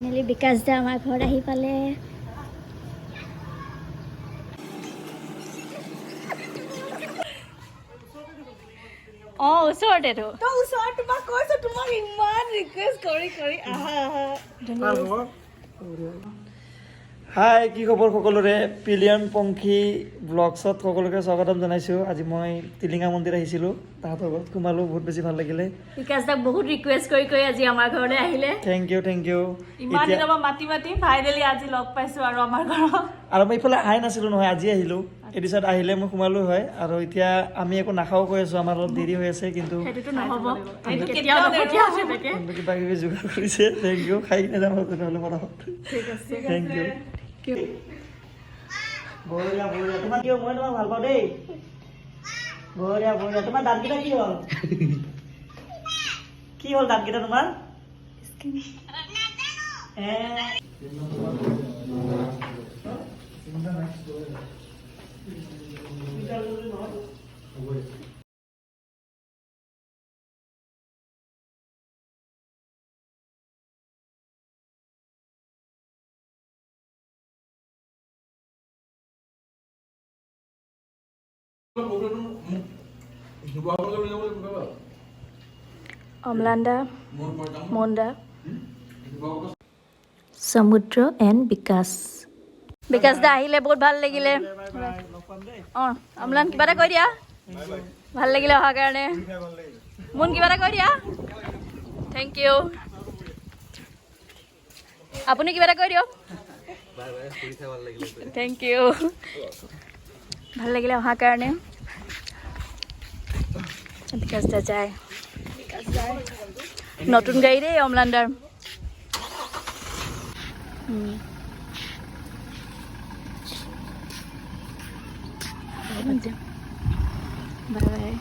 Finally বিকাশ দা আমাৰ ঘৰত আহি পালে। অঁ, ওচৰতেতো। তই ওচৰত, তোমাক কৈছো, তোমাক ইমান ৰিকুৱেষ্ট কৰি কৰি আহা আহা। হাই, কি খবৰ সকলোৰে? পিলিয়ন পংখী ব্লগছত সকলোকে স্বাগতম জনাইছোঁ। আজি মই টিলিঙা মন্দিৰ আহিছিলোঁ, তাহাঁতৰ ঘৰত সোমালোঁ, বহুত বেছি ভাল লাগিলে। বিকাশ দাক বহুত ৰিকুৱেষ্ট কৰি কৰি আজি আমাৰ ঘৰলৈ আহিলে। Thank U, thank U. ইমান দিনৰ পৰা মাতি মাতি ফাইনেলি আজি লগ পাইছো আৰু আমাৰ ঘৰত। আৰু মই ইফালে অহাই নাছিলোঁ নহয়, আজি আহিলোঁ। এইটো চাইড আহিলে মই সোমালোঁ হয়। আৰু এতিয়া আমি একো নাখাওঁ কৈ আছোঁ, আমাৰ অলপ দেৰি হৈ আছে, কিন্তু সেইটোতো নহ'ব। সেইটো কেতিয়াও কেতিয়াও নপঠিয়াও তেনেকে। কিন্তু কিবা কিবি যোগাৰ কৰিছে, thank U. খাই কিনে যাম তেনেহ'লে ফটাফট। ঠিক আছে। Thank U. বঢ়িয়া বঢ়িয়া। তোমাৰ কিয়, মই তোমাক ভাল পাওঁ দেই। বঢ়িয়া বঢ়িয়া। তোমাৰ দাঁতকেইটা কি হ'ল? কি হ'ল দাঁতকেইটা তোমাৰ? এ অম্লানদা, মন্দা, সমুদ্ৰ এণ্ড বিকাশ। বিকাশ দা আহিলে, বহুত ভাল লাগিলে। অঁ, অম্লান, কিবা এটা কৈ দিয়া। ভাল লাগিলে অহাৰ কাৰণে। মুন, কিবা এটা কৈ দিয়া। Thank U. আপুনি কিবা এটা কৈ দিয়ক। Thank U, ভাল লাগিলে অহাৰ কাৰণে। বিকাশ দা যায়, বিকাশ যায় নতুন গাড়ী দেই অম্লানদাৰ। Bye bye.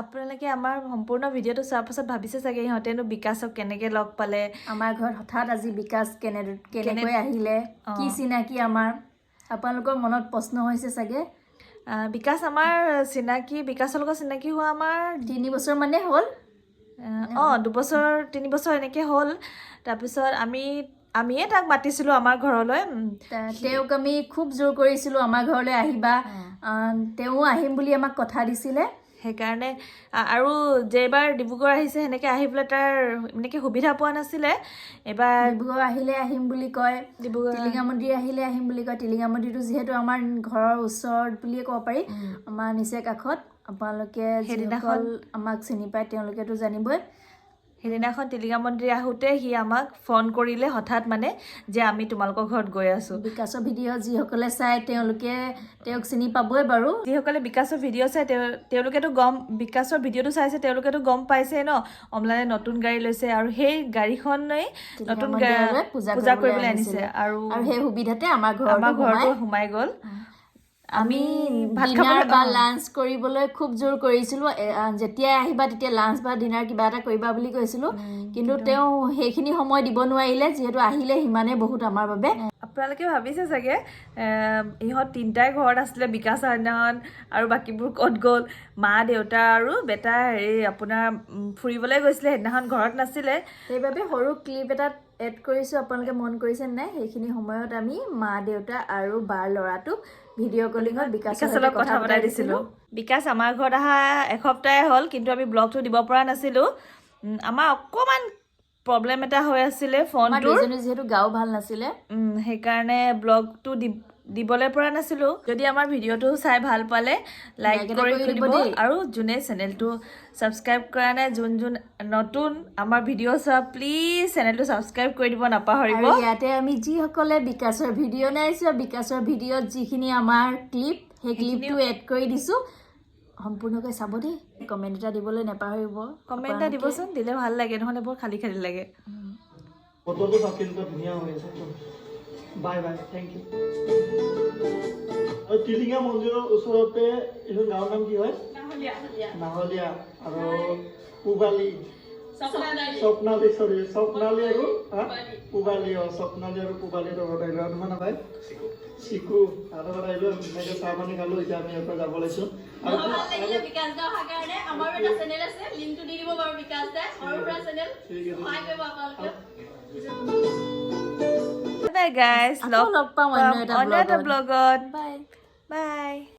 আপোনালোকে আমাৰ সম্পূৰ্ণ ভিডিঅ'টো চোৱাৰ পাছত ভাবিছে চাগে, ইহঁতেনো বিকাশক কেনেকে লগ পালে? আমাৰ ঘৰত হঠাৎ আজি বিকাশ কেনেকৈ আহিলে, কি চিনাকি আমাৰ, আপোনালোকৰ মনত প্ৰশ্ন হৈছে চাগে। বিকাশ আমাৰ চিনাকি, বিকাশৰ লগত চিনাকি হোৱা আমাৰ 3 বছৰ মানে হ'ল। অঁ, 2 বছৰ 3 বছৰ এনেকৈ হ'ল। তাৰপিছত আমিয়ে তাক মাতিছিলোঁ আমাৰ ঘৰলৈ। তেওঁক আমি খুব জোৰ কৰিছিলোঁ, আমাৰ ঘৰলৈ আহিবা। তেওঁ আহিম বুলি আমাক কথা দিছিলে। সেইকাৰণে আৰু যেইবাৰ ডিব্ৰুগড় আহিছে, সেনেকৈ আহি পেলাই তাৰ এনেকৈ সুবিধা পোৱা নাছিলে। এইবাৰ ডিব্ৰুগড় আহিলে আহিম বুলি কয়, ডিব্ৰুগড় টিলিঙা মন্দিৰ আহিলে আহিম বুলি কয়। টিলিঙা মন্দিৰটো যিহেতু আমাৰ ঘৰৰ ওচৰত বুলিয়ে ক'ব পাৰি, আমাৰ নিচে কাষত। আপোনালোকে সেইদিনাখন যিসকল আমাক চিনি পায়, তেওঁলোকেতো জানিবই। সেইদিনাখন টিলিঙা মন্দিৰ আহোঁতে সি আমাক ফোন কৰিলে হঠাৎ, মানে যে আমি তোমালোকৰ ঘৰত গৈ আছোঁ। বিকাশৰ ভিডিঅ' যিসকলে চায়, তেওঁলোকে তেওঁক চিনি পাবই বাৰু। যিসকলে বিকাশৰ ভিডিঅ' চাই, তেওঁলোকেতো গম, বিকাশৰ ভিডিঅ'টো চাইছে, তেওঁলোকেতো গম পাইছে ন, অম্লানে নতুন গাড়ী লৈছে আৰু সেই গাড়ীখনেই নতুন মন্দিৰলৈ পূজা পূজা কৰিবলৈ কৰিবলৈ আনিছে। আনিছিলে। আৰু আৰু সেই সুবিধাতে আমাৰ আমাৰ ঘৰতো ঘৰতো সোমাই সোমাই গ'ল। আমি ভাত ডিনাৰ খাবলৈ বা লাঞ্চ কৰিবলৈ খুব জোৰ কৰিছিলোঁ। যেতিয়াই আহিবা তেতিয়া লাঞ্চ বা ডিনাৰ কিবা এটা কৰিবা বুলি কৈছিলোঁ, কিন্তু তেওঁ সেইখিনি সময় দিব নোৱাৰিলে। যিহেতু আহিলে, সিমানেই বহুত আমাৰ বাবে। আপোনালোকে ভাবিছে চাগে, ইহঁত তিনিটাই ঘৰত আছিলে বিকাশ দিনাখন আৰু বাকীবোৰ ক'ত গ'ল? মা, দেউতা আৰু বেটা হেৰি আপোনাৰ ফুৰিবলৈ গৈছিলে, সেইদিনাখন ঘৰত নাছিলে। সেইবাবে সৰু ক্লিপ এটাত এড কৰিছোঁ। আপোনালোকে মন কৰিছে নাই, সেইখিনি সময়ত আমি মা, দেউতা আৰু বাৰ ল'ৰাটোক ভিডিঅ' কলিঙত বিকাশৰ বিকাশৰ সৈতে লগত কথা পতাই দিছিলোঁ। বিকাশ আমাৰ ঘৰত অহা এসপ্তাহে হ'ল, কিন্তু আমি ব্লগটো দিব পৰা নাছিলোঁ। আমাৰ অকণমান প্ৰব্লেম এটা হৈ আছিলে আমাৰ ফোনটোৰ। দুইজনী যিহেতু গাও ভাল নাছিলে। সেইকাৰণে ব্লগটো দিবলৈ পৰা নাছিলোঁ। যদি আমাৰ ভিডিঅ'টো চাই ভাল পালে, লাইক লাইক এটা কৰি কৰি দিব দিব দেই। আৰু যোনে চেনেলটো ছাবস্ক্ৰাইব কৰা নাই, যোন যোন নতুন আমাৰ ভিডিঅ' চোৱা, প্লিজ চেনেলটো ছাবস্ক্ৰাইব কৰি দিব নাপাহৰিব। আৰু ইয়াতে আমি যিসকলে বিকাশৰ ভিডিঅ' নাই চোৱা, বিকাশৰ ভিডিঅ'ত যিখিনি আমাৰ ক্লিপ, সেই ক্লিপটো এড কৰি দিছোঁ। সম্পূৰ্ণকৈ চাব দেই, কমেণ্ট এটা দিবলৈ নাপাহৰিব। কমেণ্ট এটা দিবচোন, দিলে ভাল লাগে, নহ'লে বৰ খালী খালী লাগে। বতৰটো চাওক কেনেকুৱা ধুনীয়া হৈ আছে। Bye bye, thank U. আৰু টিলিঙা মন্দিৰৰ ওচৰতে এইখন গাঁৱৰ নাম কি হয়? নাহলীয়া আৰু পূবালী, স্বপ্নালী, চৰি, স্বপ্নালী আৰু হা? পূবালী। অ, স্বপ্নালী আৰু পূবালীৰ ঘৰত আহিলোঁ। আৰু তোমাৰ নাম ভাই? চিকু। তাহাঁতৰ ঘৰত আহিলোঁ, ধুনীয়াকৈ চাহ পানী খালোঁ। এতিয়া আমি ইয়াৰ পৰা যাব লৈছোঁ আৰু ভাল লাগিলে বিকাশ দা অহাৰ কাৰণে। আমাৰো এটা চেনেল আছে, লিংকটো দি দিব বাৰু বিকাশ দাই, সৰু সুৰা চেনেল। ঠিক আছে। সহায় কৰিব আপোনালোকে। বাই গাইজ, লগ লগ পাম অন্য এটা অন্য এটা ব্লগত। ব্লগত। বাই।